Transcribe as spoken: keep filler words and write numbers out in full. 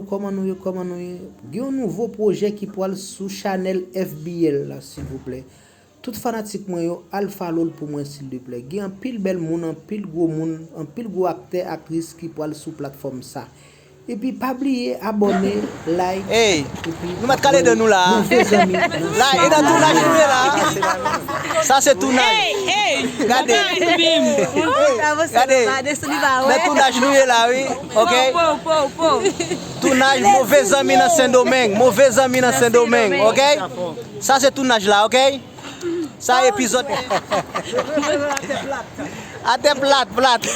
Kòman nou ye, kòman nou ye? Gen yon nouvo pwojè ki pral sou chanèl F B L la, silvouplè. Tout fanatik mwen yo, al follow l pou mwen, silvouplè. Gen anpil bèl moun, anpil gwo moun, anpil gwo aktè, aktris ki pral sou platfòm sa. Epi pa bliye abòne, like, Hey, epi nou mèt kale de nou la. Move zanmi. La, e nan tounaj nou ye la. Sa se tounaj. Gade. Gade. Nan tounaj nou ye la, wi. Ok? Tounaj Move Zanmi nan Sendomeng. Move Zanmi nan Sendomeng, ok? Sa se tounaj la, ok? Sa epizòd. Atè plat, plat.